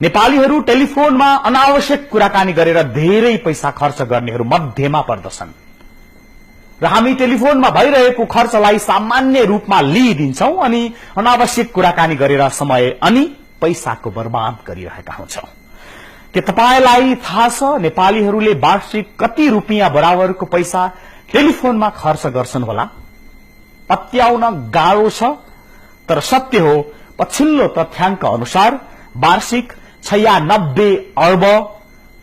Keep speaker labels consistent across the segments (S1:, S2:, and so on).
S1: नेपालीहरू टेलिफोनमा अनावश्यक कुराकानी गरेर धेरै पैसा खर्च गर्नेहरू मध्येमा पर्दछन् र हामी टेलिफोनमा भइरहेको खर्चलाई सामान्य रूपमा लिइदिन्छौं अनि अनावश्यक कुराकानी गरेर समय अनि पैसाको बर्बाद गरिरहेका हुन्छौं। के तपाईलाई थाहा छ नेपालीहरूले वार्षिक कति रुपियाँ बराबरको पैसा टेलिफोनमा खर्च गर्छन् होला? पत्याउन गाह्रो छ, तर सत्य हो। पछिल्लो तथ्याङ्क अनुसार वार्षिक 96 अर्ब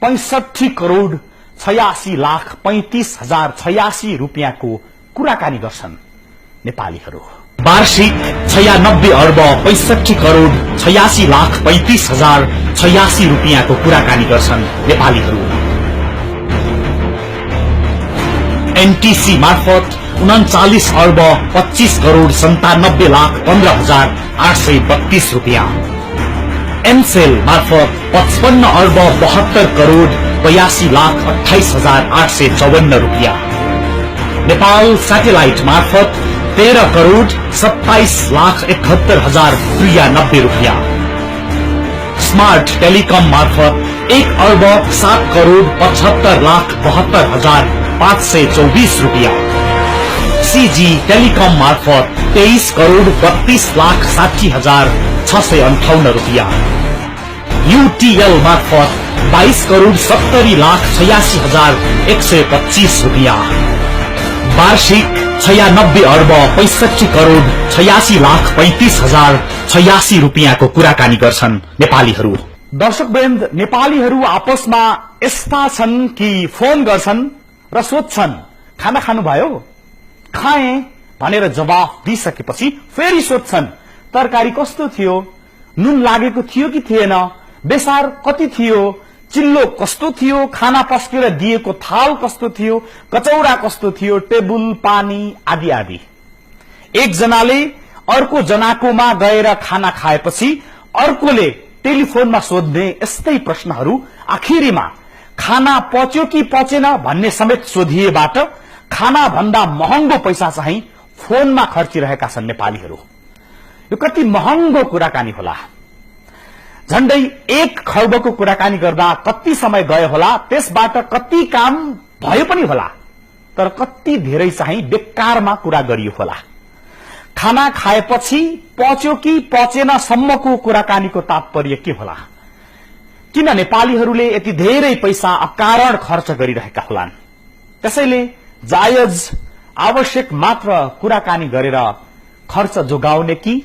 S1: 65 करोड़ 86 लाख 35,086 रुपियाँको कुराकानी गर्छन् नेपालीहरू। वार्षिक 96 अर्ब 65 करोड़ 86 लाख 35,086 रुपियाँको कुराकानी गर्छन् नेपालीहरू। एनटीसी मार्फत 39 अर्ब 25 करोड़ 97 लाख 15,832 रुपियाँ, एमसेल मार्फत 55 अर्ब 72 करोड़ 82 लाख 28,854 रुपियाँ, नेपाल सैटेलाइट मार्फत 13 करोड़ 27 लाख 71,093 रुपियाँ, स्मार्ट टेलिकम मार्फत 1 अर्ब 7 करोड़ 75 लाख 72,524 रुपियाँ, सीजी टेलिकम मार्फत 23 करोड़ 32 लाख 60,658 रुपियाँ, यूटीएल मार्फत 22 करोड़ 70 लाख 86,125 रुपियाँ, वार्षिक 96 अर्ब 65 करोड़ 86 लाख 35,086 रुपियाँको कुराकानी गर्छन् नेपालीहरू। दर्शकवृन्द, नेपालीहरू आपसमा यस्ता छन् कि फोन गर्छन् र सोध्छन् खाना खानुभयो? खाए भनेर जवाफ दिइसकेपछि फेरि सोध्छन् तरकारी कस्तो थियो, नुन लागेको थियो कि थिएन, बेसार कति थियो, चिल्लो कस्तो थियो, खाना पस्केर दिएको थाल कस्तो थियो, कचौरा कस्तो थियो, टेबुल पानी आदि आदि। एक जनाले अर्को जनाकोमा गएर खाना खाएपछि अर्कोले टेलिफोनमा सोध्ने यस्तै प्रश्नहरू आखिरीमा खाना पच्यो कि पचेन भन्ने समेत सोधिएबाट खाना भन्दा महँगो पैसा चाहिँ फोनमा खर्चिरहेका छन् नेपालीहरू। यो कति महँगो कुराकानी होला? झण्डै 1 खर्बको कुराकानी गर्दा कति समय गयो होला, त्यसबाट कति काम भयो पनि होला, तर कति धेरै चाहिँ बेकारमा कुरा गरियो होला। खाना खाएपछि पच्यो कि पचेन सम्मको कुराकानीको तात्पर्य के होला? किन नेपालीहरूले यति धेरै पैसा अकारण खर्च गरिरहेका होलान्? त्यसैले जायज आवश्यक मात्र कुराकानी गरेर खर्च जोगाउने कि